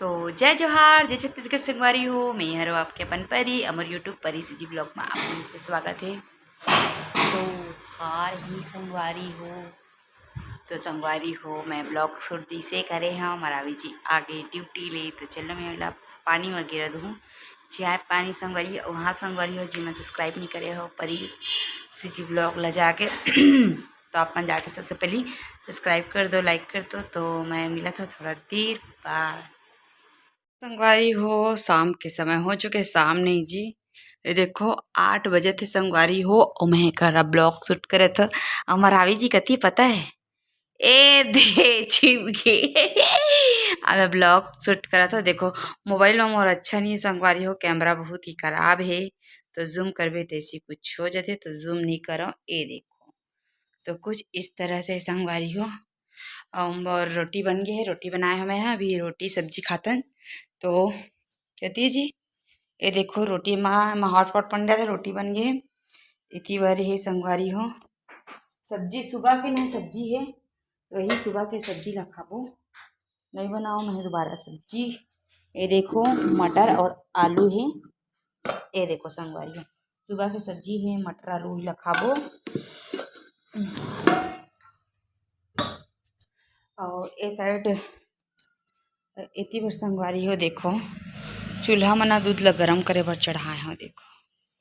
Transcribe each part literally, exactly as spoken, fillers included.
तो जय जोहार, जय छत्तीसगढ़ संगवारी हो। मैं हरो आपके अपन परी, अमर YouTube परी सीजी vlog में आप लोगों के स्वागत है। तो हार ही संगवारी हो, तो संगवारी हो, मैं vlog शुरू से करे हव। मरावी जी आगे ड्यूटी ले, तो चलो मैं ओला पानी वगैरह दूँ, चाय पानी संगवारी। वहाँ संगवारी हो जी, मैं सब्सक्राइब नहीं करे हो परी सीजी vlog ला जाके तो आप मन जाके सबसे पहली सब्सक्राइब कर दो, लाइक कर दो। तो मैं मिला था थोड़ा देर बाद। संगवारी हो, शाम के समय हो चुके, शाम नहीं जी, ये देखो आठ बजे थे संगवारी हो, और मैं करा vlog shoot करे था। अमर रावी जी कती पता है, ए दे छिप गए। अब vlog shoot करा था। देखो मोबाइल में मोर अच्छा नहीं है संगवारी हो, कैमरा बहुत ही खराब है, तो जूम करबे तैसी कुछ हो जाते, तो जूम नहीं करो। ए देखो, तो कुछ इस तरह से संगवारी हो। और रोटी बन गई है, रोटी बनाए हमें हैं अभी, रोटी सब्जी खातन। तो कहती है जी, ये देखो रोटी माँ, माँ हॉटपॉट पन डाले, रोटी बन गई है। इतनी बार ही संगवारी हो, सब्जी सुबह के ना सब्जी है, तो यही सुबह के सब्जी ला खाबो, नहीं बनाओ मैं दोबारा सब्जी। ये देखो मटर और आलू है, ये देखो संगवारी हो, सुबह के सब्जी है, मटर आलू ला खाबो। और ए साइड एती बर संगवारी हो, देखो चूल्हा मना दूध ला गरम करे बर चढ़ाए हो, देखो,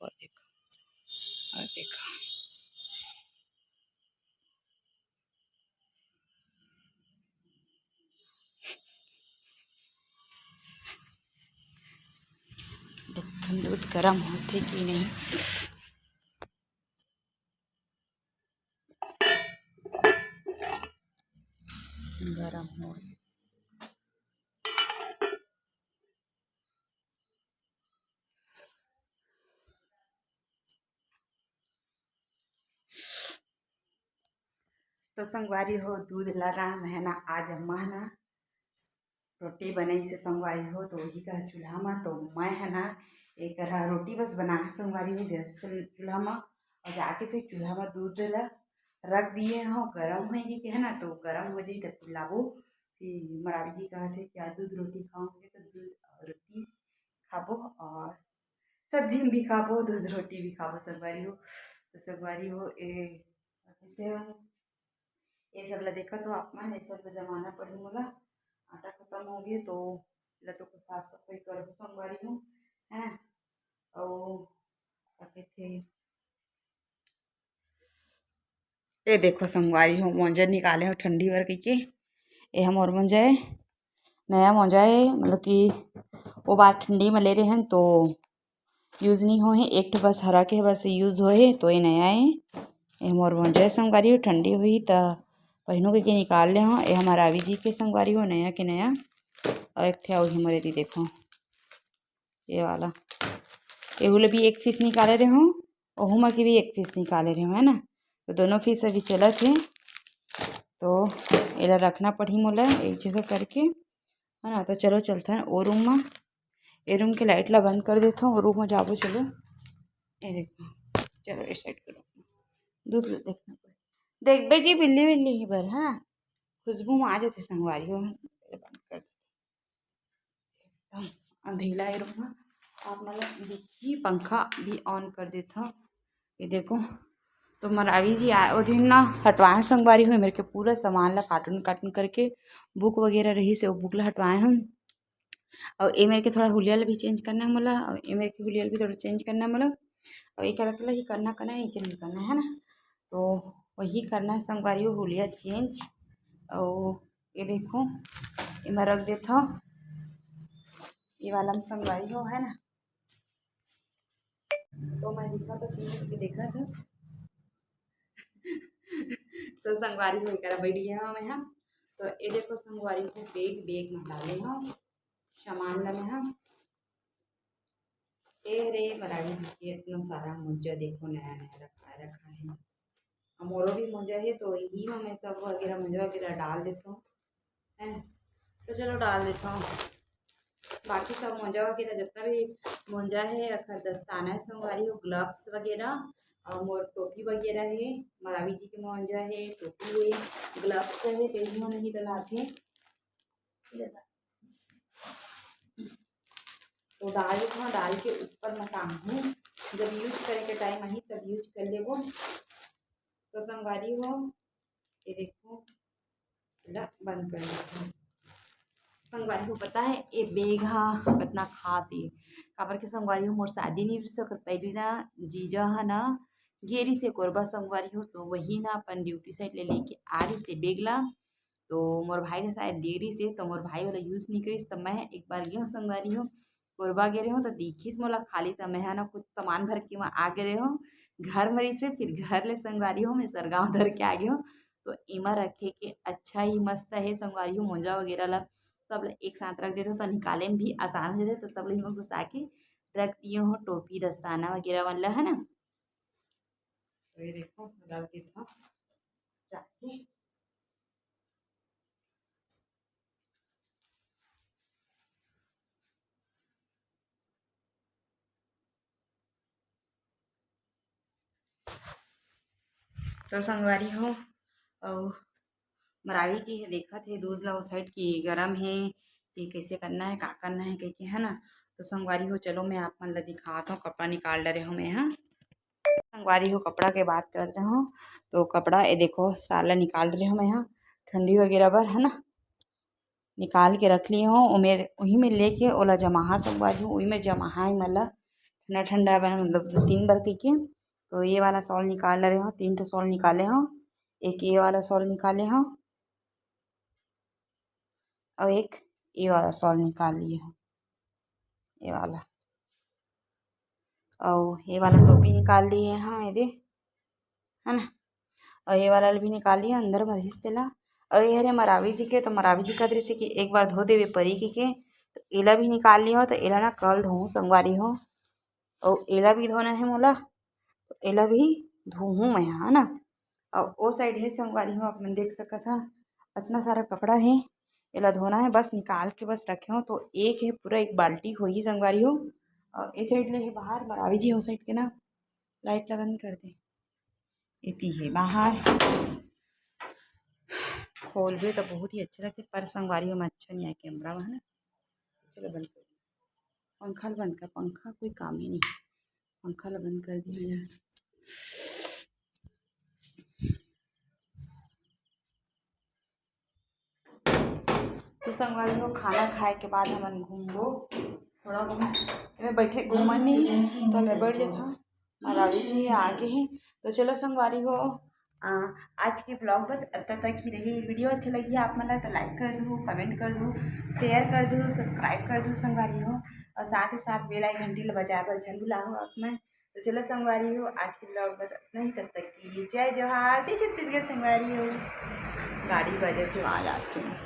और देखो, और देखो। देखथन दूध गरम होथे कि नहीं। गरम हो। तो संगवारी हो, दूध ला ना, मैं ना आज अम्मा है ना रोटी बनाई से संगवारी हो, तो वही का चूल्हा में, तो मैं है ना एक करा रोटी बस बना संगवारी हो गैस के चूल्हा में, और जाके फिर चूल्हा में दूध ला रख दिए हो, गरम होएगी के है ना, तो गरम हो जाई तब लाबो। फिर मरावी जी कहा थे क्या दूध रोटी खाओगे, तो दूध और रोटी खाबो और सब्जी भी खाबो, दूध रोटी भी खाबो संगवारी हो। तो संगवारी हो, ए, ये सब ला देखत हो आप मन, ये सब ला जमाना पड़ी मोला। आटा खत्म हो गए तो ला तो कुछ साफ सफाई करहूँ संगवारी हो, है ना। और का कहिथे, ये देखो संगवारी हो, मोंजा निकाले हो ठंडी बर कहिके। ये हमर मोंजा है, नया मोंजा है, मतलब कि वो बार ठंडी में ले रहे हैं तो यूज नहीं होए, एक ठो बस हरा के बस यूज होए, तो ये नया है। ये मोर मोंजा संगवारी हो, ठंडी हुई त पहनू के, के निकाल ले हो। ये हमारा रावी जी के संगवारी हो, नया के नया। और एक ठे अउ हमरे दी देखो, ये वाला, एहू ले भी एक पीस निकाले रहे हो, ओहू मा के भी एक पीस निकाले रहे हो, है ना। तो दोनों पीस अभी चलत है, तो एला रखना पड़ही मोला एक जगह करके, है ना। तो चलो चलथन ओ रूम मा। ए रूम के लाइट ला बंद कर देथव, ओ रूम मा जाबो। चलो, ये देखो, चलो ये साइड करो, दूध ला देखना पड़ही। देखबे जी, बिल्ली बिल्ली ही बर, है ना, खुशबू में आ जाते संगवारी हो। बंद कर देथव, एकदम अंधेला ए रूम मा। आप मतलब देखिए, पंखा भी ऑन कर देथव। ये देखो, तो मरावी जी आए, वो दिन ना हटवाए संगवारी हो, मेरे के पूरा सामान ला कार्टून कार्टून करके, बुक वगैरह रही से वो बुक ला हटवाए हम। और ये मेरे के थोड़ा हुलिया ला भी चेंज करना है मोला, और ये मेरे के हुलिया ला भी थोड़ा चेंज करना है मोला। और ये कलर कलर ही करना, करना है, नीचे नहीं करना है ना, तो वही करना है संगवारी हो, हुलिया चेंज। और ये देखो, ये मैं रख देथव, ये वाला में संगवारी हो, है ना। तो मैं दिखा तो सीन के देखा था। तो संगवारी हो करा बैठ गया हूँ मैं, हाँ। तो ये देखो संगवारी हो, बैग, बैग में डाले हव सामान ला मैं, हाँ। ए रे मरावी जी के इतना सारा मोजा देखो, नया नया रखा रखा है। मोरो भी मोजा है, तो यही में मैं सब वगैरह, मोजा वगैरह डाल देथव, है ना। तो चलो डाल देथव। बाकी सब मोजा वगैरह जितना भी मोजा है, अखर दस्ताना है संगवारी हो, ग्लव्स वगैरह, और मोर टोपी वगैरह है, मरावी जी के मोजा है, टोपी है, ग्लव्स है, तेही में नहीं डलाथे। ये देखो। तो डाल देथव, डाल के ऊपर म टांगहूँ, जब use करे के time आही तब use कर लेबो। तो संगवारी हो, ये देखो, एला बंद कर देथव। संगवारी हो, पता है ये bag ह कतना खास हे, काबर के संगवारी हो, मोर शादी नइ रिहिस ओकर पहिली ना जीजा ह ना गे रिहिस हे कोरबा संगवारी हो, तो वही ना अपन duty site ले लेके आ रिहिस हे bag ला। तो मोर भाई के शायद दे रिहिस हे, तो मोर भाई वाला use नइ करिस, त मैं एक बार गे हूँ संगवारी हो कोरबा गे रहे हूँ, तो देखिस मोला खाली, त मैं ह ना कुछ सामान भर के वहाँ आ गे रहे हूँ घर भरी से। फिर घर ले संगवारी हो, मैं सरगांव धर के आ गे हूँ। तो एमा रखे के अच्छा ही मस्त हे संगवारी हो, मोजा वगैरह ला सब ला एक साथ रख देथव, तो निकाले में भी आसान हो जाथे। तो सब ला एमा घुसा के रख दिए हूँ, टोपी दस्ताना वगैरह मन ला, है ना। तो ये देखो, रख देथव जाके। तो संगवारी हो, अउ मरावी जी हे, देखत हे दूध ला ओ side कि गरम हे कि कैसे करना है, का करना है कहिके, है ना। तो संगवारी हो, चलो मैं आप मन ला दिखात हूँ, कपड़ा निकाल डरे हूँ मैं, हाँ। संगवारी हो, कपड़ा के बात करत रहूँ, तो कपड़ा ये देखो, साला निकाल रहे हूँ मैं यहाँ ठंडी वगैरह बर, है ना। निकाल के रख लिए हूँ, ओमे, वही में लेके ओला जमाहा संगवारी हो, वही में जमाहा है, मतलब ठंडा ठंडा बना, मतलब दो तीन बार कहिके। तो ये वाला shawl निकाल रहे हूँ, तीन ठो shawl निकाले हूँ, एक ये वाला shawl निकाले हूँ, और एक ये वाला shawl निकाल लिए हूँ, ये वाला, और ये वाला टोपी निकाल लिए हूँ, ये दे, है ना। और ये वाला भी निकाल लिए, अंदर में रहिस तेला। और ये हरे मरावी जी के, तो मरावी जी कहत रहिस कि एक बार धो देवे परी कहिके, तो एला भी निकाल लिए हूँ। तो एला ना कल धोहूँ संगवारी हो, और एला भी धोना है मोला, तो एला भी धोहूँ मैं, है ना। और ओ side हे संगवारी हो, आप मन देख सकत हा, इतना सारा कपड़ा हे, एला धोना है, बस निकाल के बस रखे हो। तो एक है पूरा एक बाल्टी होही संगवारी हो। और ए side ले हे बाहर मरावी जी, ओ side के ना light ला बंद कर दे, एती हे बाहर। खोलबे तो बहुत ही अच्छा लगथे, पर संगवारी हो, अच्छा नहीं आए camera में, है ना। चलो बंद कर, पंखा ला बंद कर, पंखा कोई काम ही नहीं, पंखा ला बंद कर दिया यार। तो संगवारी हो, खाना खाए के बाद हमन घूमबो थोड़ा बहुत, एमे बैठे घूमन नहीं, तो मैं बैठ जाता। मरावी जी आगे ही। तो चलो संगवारी हो, आ, आज के vlog बस इतना तक ही रही। Video अच्छा लगी आप मन ला तो like कर दू, comment कर दू, share कर दू, subscribe कर दू संगवारी हो, और साथ ही साथ bell icon घंटी ला बजाए बर झन भुलाहू आप मन। तो चलो संगवारी हो, आज के vlog बस इतना ही। तब तक के लिए जय जोहार, जय छत्तीसगढ़ संगवारी हो। गाड़ी बजे थे, वहाँ जाती हूँ।